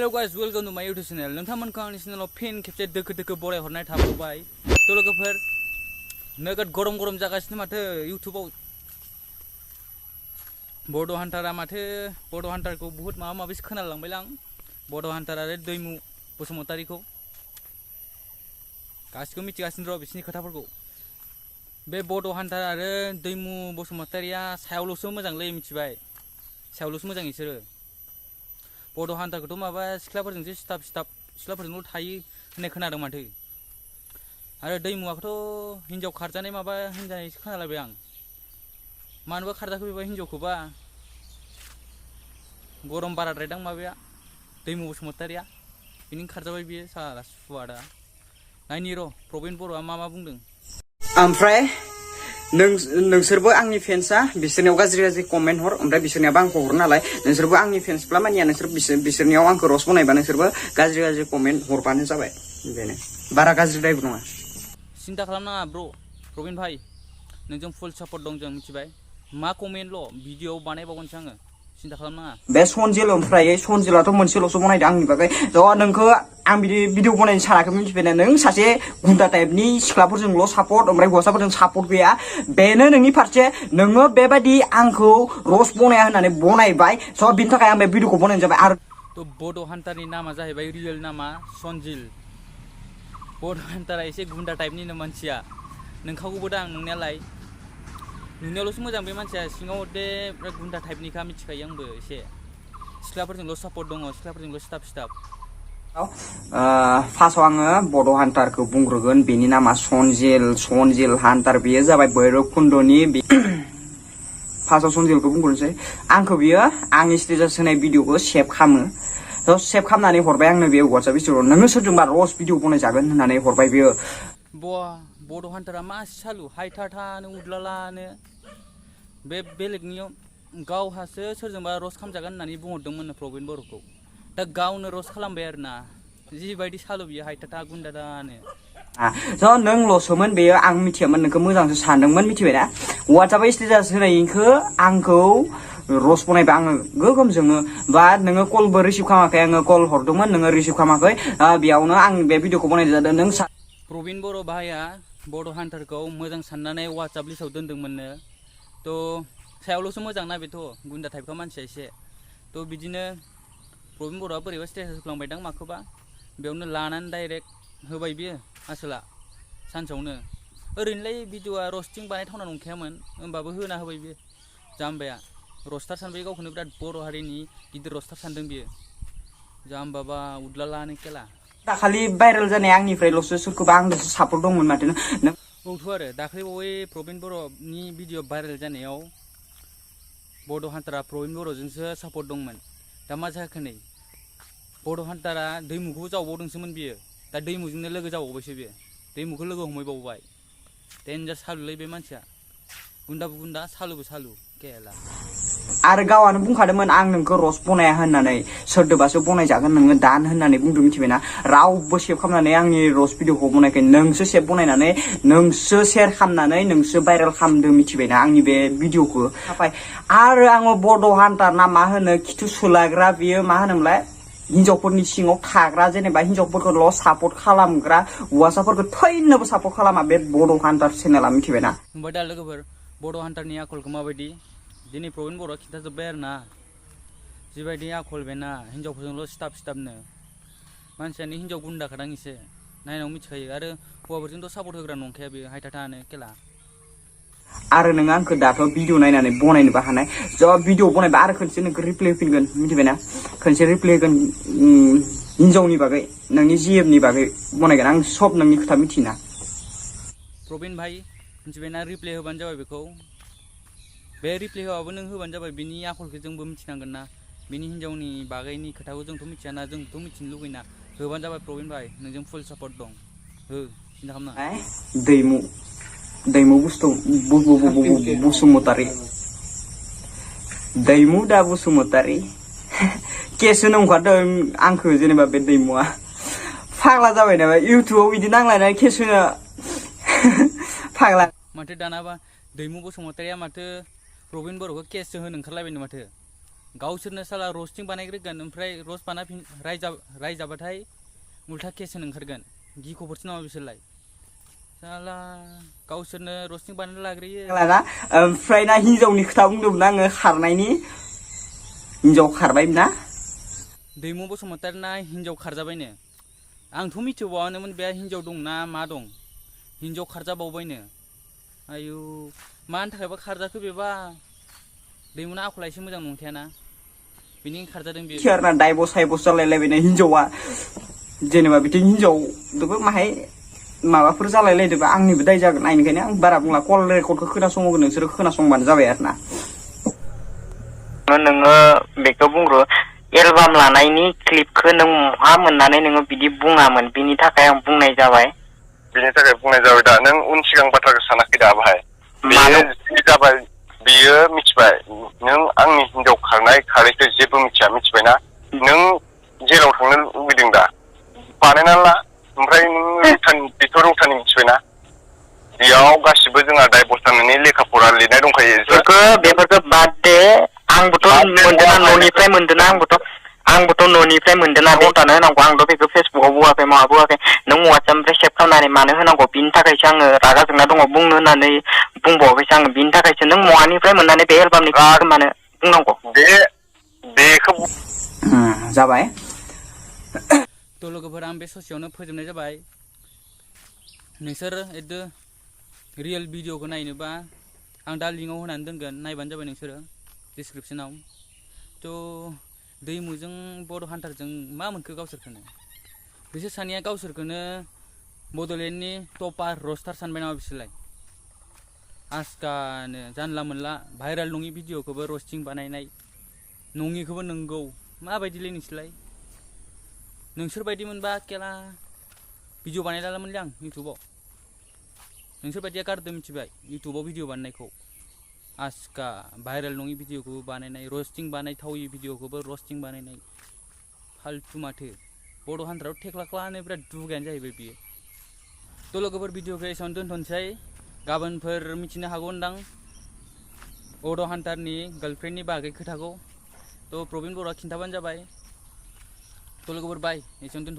Hello guys, welcome to my YouTube channel. नोंथांमोनखौ आंनि चेनेलाव फिन खेबसे दोखो बरायहरनाय थाबावबाय। थ' लोगोफोर नोगोद गरम जागासिनो माथो इउटुबाव बड' हान्टारा माथो बड' हान्टारखौ बुहुत माबा माबिसो खोनालांबाय आं। बड' हान्टार आरो दैमु बसुमतारीखौ गासिबो मिथिगासिनो र' बिसिनि खोथाफोरखौ। बे बड' हान्टार आरो दैमु बसुमतारीया सायावल'सो मोजांलै मिथिबाय। सायावल'सो मोजां बिसोरो। बड' हान्टारखौथ' माबा सिख्लाफोरजोंसो सिख्लाफोरजोंल' थायो होननाय खोनादों माथो। आरो दैमुआखौथ' हिन्जाव खारजानाय माबा होनजानायसो खोनालायबाय आं। मानोबा खारजाखो बेबा हिन्जावखौबा गरम बाराद्रायदां माबाया दैमु बसुमतारीया बेनिनो खारजाबाय बियो साला सुवादा। नायनि र' प्रबिन बर'आ मा बुंदों। ओमफ्राय नोंसोरबो आंनि फेन्सआ बिसोरनियाव गाज्रि कमेन्ट हर ओमफ्राय बिसोरनियाबो आंखौ हरो नालाय नोंसोरबो आंनि फेन्सब्ला मानिया नोंसोर बिसोरनियाव आंखौ रस बनायबा नोंसोरबो गाज्रि कमेन्ट हरबानो जाबाय। बेनो बारा गाज्रिद्रायबो नङा। सिन्था खालामनाङा ब्र' प्रबिन भाई नोंजों फुल सापर्ट दं जों मिथिबाय। मा कमेन्टल' भिडिअ बानायबावगोनसो आङो सिन्था खालामनाङा। बे सनजिल ओमफ्राय सनजिलाथ' मोनसेल'सो बनायदों आंनि बागै थ' नोंखौ आं बिदि भिडिअ बनायनो सानाखै मिथिबायना नों सासे गुन्दा टाइपनि सिख्लाफोरजोंल' सापर्ट ओमफ्राय हौवासाफोरजों सापर्ट गैया बेनो नोंनि फारसे नोङो बेबायदि आंखौ रस बनाया होननानै बनायबाय स' बिनि थाखाय आं बे भिडिअखौ बनायनाय जाबाय। आरो थ' बड' हान्टारनि नामा जाहैबाय रियेल नामा सनजिल। बड' हान्टारा एसे गुन्दा टाइपनिनो मानसिया नोंखागौबो दां नोंनायालाय। नुनायावल'सो मोजां बे मानसिया सिङाव दे बिराद गुन्दा टाइपनिखा मिथिखायो आंबो एसे। सिख्लाफोरजोंल' सापर्ट दङ सिख्लाफोरजोंल' सिथाब। फार्स्टआव आङो बड' हान्टारखौ बुंग्रोगोन बेनि नामा सनजिल हान्टार बेयो जाबाय भैरबकुन्दनि। फार्स्टआव सनजिलखौ बुंग्रोनोसै आंखौ बियो आंनि स्टेटास होनाय भिडिअखौ सेभ खालामो। थ' सेभ खालामनानै हरबाय आंनो बे वाट्सएप स्ट'राव नोङो सोरजोंबा रस भिडिअ बनायजागोन होननानै हरबाय बियो। बड' हान्टारा मा सालु हायथानो उदलालानो बे बेलेगनियाव गावहासो सोरजोंबा रस खालामजागोन होननानै बुंहरदोंमोन प्रबिन बर'खौ। दा गावनो रस खालामबाय आरोना जिबायदि सालु बियो हायथाथा गुन्दादानो। स' नोंल'सोमोन बेयो आं मिथियामोन नोंखौ मोजांसो सानदोंमोन मिथिबायना। वाट्सएप स्टेटास होनायखौ आंखौ रस बनायबा आङो गोगोम जोङो बा नोङो कलबो रिसिभ खालामाखै आङो कल हरदोंमोन नोङो रिसिभ खालामाखै बेयावनो आं बे भिडिअखौ बनायनाय जादों। नों प्रबिन बर' भाइया बड' हान्टारखौ मोजां साननानै वाट्सएप लिस्टआव दोनदोंमोननो। थ' सायावल'सो मोजां ना बेथ' गुन्दा टाइपखा मानसिया एसे। थ' बिदिनो प्रबिन बर'आ बोरैबा स्टेटास होफ्लांबायदां माखौबा बेयावनो लानानै डाइरेक्ट होबाय बियो आसोला सानसेयावनो। ओरैनोलाय भिडिअआ रस्टिं बानायथावना नंखायामोन होमबाबो होना होबाय बियो जाम्बाया। रस्टार सानबाय गावखौनो बिराद बर' हारिनि गिदिर रस्टार सानदों बियो। जाम्बाबा उदलालानो खेला। दाखालि भाइरेल जानाय आंनिफ्रायल'सो सोरखौबा आंल'सो सापर्ट दंमोन माथो नों। औथ' आरो दाख्लै बावै प्रबिन बर'नि भिडिअ भाइरेल जानायाव बड' हान्टारा प्रबिन बर'जोंसो सापर्ट दंमोन। दा मा जाखो नै बड' हान्टारा दैमुखौबो जावबावदोंसोमोन बियो। दा दैमुजोंनो लोगो जाबावबायसो बियो। दैमुखौ लोगो हमहैबावबाय। देन्जार सालुलै बे मानसिया गुन्दाबो गुन्दा सालुबो सालु केला। आरो गावआनो बुंखादोंमोन आं नोंखौ रस बनाया होननानै सोरदोबासो बनायजागोन नोङो दान होननानै बुंदों मिथिबायना। रावबो सेभ खालामनानै आंनि रस भिडिअखौ बनायाखै नोंसो सेभ बनायनानै नोंसो सेयार खालामनानै नोंसो भाइरेल खालामदों मिथिबायना आंनि बे भिडिअखौ। आरो आङो बड' हान्टार ना मा होनो खिथु सोलाग्रा बियो मा होनोमोनलाय हिनजावफोरनि सिङाव थाग्रा जेनेबा हिनजावफोरखौल' सापर्ट खालामग्रा हौवासाफोरखौ थैनोबो सापर्ट खालामा बे बड' हान्टार चेनेला मिथिबायना। ओमफ्राय दा लोगोफोर बड' हान्टारनि आखलखौ माबायदि दिनै प्रबिन बर'आ खिन्थाजोब्बाय आरोना जिबायदि आखल बेना हिनजावफोरजोंल' सिथाबनो मानसियानो हिनजाव गुन्दाखादां एसे नायनाव मिथिखायो। आरो हौवाफोरजोंथ' सापर्ट होग्रा नंखाया बेयो हायथाथानो खेला। आरो नोङो आंखौ दाथ' भिडिअ नायनानै बनायनोबो हानाय ज' भिडिअ बनायबा आरो खनसे नोंखौ रिप्लाय होफिनगोन मिथिबायना। खनसे रिप्लाय होगोन हिनजावनि बागै नोंनि जिएफनि बागै बनायगोन आं सब नोंनि खोथा मिथिना। प्रबिन भाई मिथिबायना रिप्लाय होबानो जाबाय बेखौ। बे रिप्लाय होआबाबो नों होबानो जाबाय बिनि आखलखौ जोंबो मिथिनांगोन ना। बिनि हिनजावनि बागैनि खोथाखौ जोंथ' मिथियाना जोंथ' मिथिनो लुगैना होबानो जाबाय प्रबिन भाई नोंजों फुल सापर्ट दं हो सिन्था खालामनाङा। दैमु बसुमतारी दैमु दा बसुमतारी केस होनो ओंखारदों आंखौ जेनेबा बे दैमुआ फाग्ला जाबाय नामा इउटुबाव बिदि नांलायनानै केस होनो फाग्ला। माथो दानाबा दैमु बसुमतारीया माथो प्रबिन बर'खौ केससो होनो ओंखारलायबायनो माथो। गावसोरनो साला रस्टिं बानायग्रोगोन ओमफ्राय रस्ट रायजाबाथाय उल्था केस होनो ओंखारगोन गिखबरसो नामा बिसोरलाय साला गावसोरनो रस्टिं बानायना लाग्रोयो ना ओमफ्राय ना हिनजावनि खोथा बुंदोंमोन आङो खारनायनि हिनजाव खारबायमोन ना दैमु बसुमतारी ना हिनजाव खारजाबायनो आंथ' मिथिबावानोमोन बे हिनजाव दंना मा दं हिनजाव खारजाबावबायनो आयु मानि थाखायबा खारजाखो बेबा दैमुना आखला एसे मोजां नंखायाना बिनि खारजादों बे आरोना डाइभर्स जालायलायबायना हिनजावा जेनेबा बिथिं हिनजावदोबो माहाय माबाफोर जालायलायदोंबा आंनिबो दाय जागोन बेनिखायनो आं बारा बुंला कल रेकर्डखौ खोनासंगोन नोंसोरो खोनासंबानो जाबाय आरोना नोङो बेखौ बुंग्रो एलबाम लानायनि क्लिपखौ नों महा मोननानै नोङो बिदि बुङामोन बिनि थाखाय आं बुंनाय जाबाय दा नों उन सिगां बाथ्राखौ सानाखै दा बाहाय बेयो जाबाय बेयो मिथिबाय नों आंनि हिनजाव खारनाय खारैखौ जेबो मिथिबायना नों जेराव थांनो लुबैदों दा बानायना ला ओमफ्राय नों बेथ' रौतानि मिथिबायना बेयाव गासिबो जोंहा डाइभर्स जानायनि लेखा फरा लिरनाय दंखायो बेफोरखौ बाद दे आंबोथ' मोनदोंना न'निफ्राय मोनदोंना आंबोथ' न'निफ्राय मोनदोंना रौतानो होनांगौ आंथ' बेखौ फेसबुकाव बुङाखै माबा बुङाखै नों वाट्सएपनिफ्राय सेभ खालामनानै मानो होनांगौ बिनि थाखायसो आङो रागा जोंना दङ बुंनो होननानै बुंबावाखैसो आङो बिनि थाखायसो नों महानिफ्राय मोननानै बे एलबामनि मानो बुंनांगौ बेखौ जाबाय थ' लोगोफोर आं बे ससेयावनो फोजोबनाय जाबाय नोंसोर एदो रियेल भिडिअखौ नायनोबा आं दा लिंकआव होनानै दोनगोन नायबानो जाबाय नोंसोरो डिसक्रिपसनाव थ' दैमुजों बर' हान्टारजों मा मोनखो गावसोरखौनो बिसोर सानैया गावसोरखौनो बड'लेण्डनि टपार रस्टार सानबाय नामा बिसोरलाय आसखानो जानला मोनला भाइरेल नङि भिडिअखौबो रस्टिं बानायनाय नङिखौबो नंगौ माबायदिलै नोंसोर बायदि मोनबा केला भिडिअ बानायलामोनलै आं इउटुबाव नोंसोर बायदिया गारदो मिथिबाय इउटुबाव भिडिअ बानायनायखौ आसखा भाइरेल नङि भिडिअखौबो बानायनाय रस्टिं बानायथावि भिडिअखौबो रस्टिं बानायनाय फाल्थु माथो बर' हान्टाराव थेख्ला ख्लानो बिराद दुगायानो जाहैबाय बियो थ' लोगोफोर भिडिअखौ एसेयावनो दोनथ'नोसै गाबोनफोर मिथिनो हागौ होनदां बर' हान्टारनि गार्लफ्रेन्डनि बागै खोथाखौ थ' प्रबिन बर'आ खिन्थाबानो जाबाय थ' लोगोफोर बाय एसेयावनो दोनथ'बाय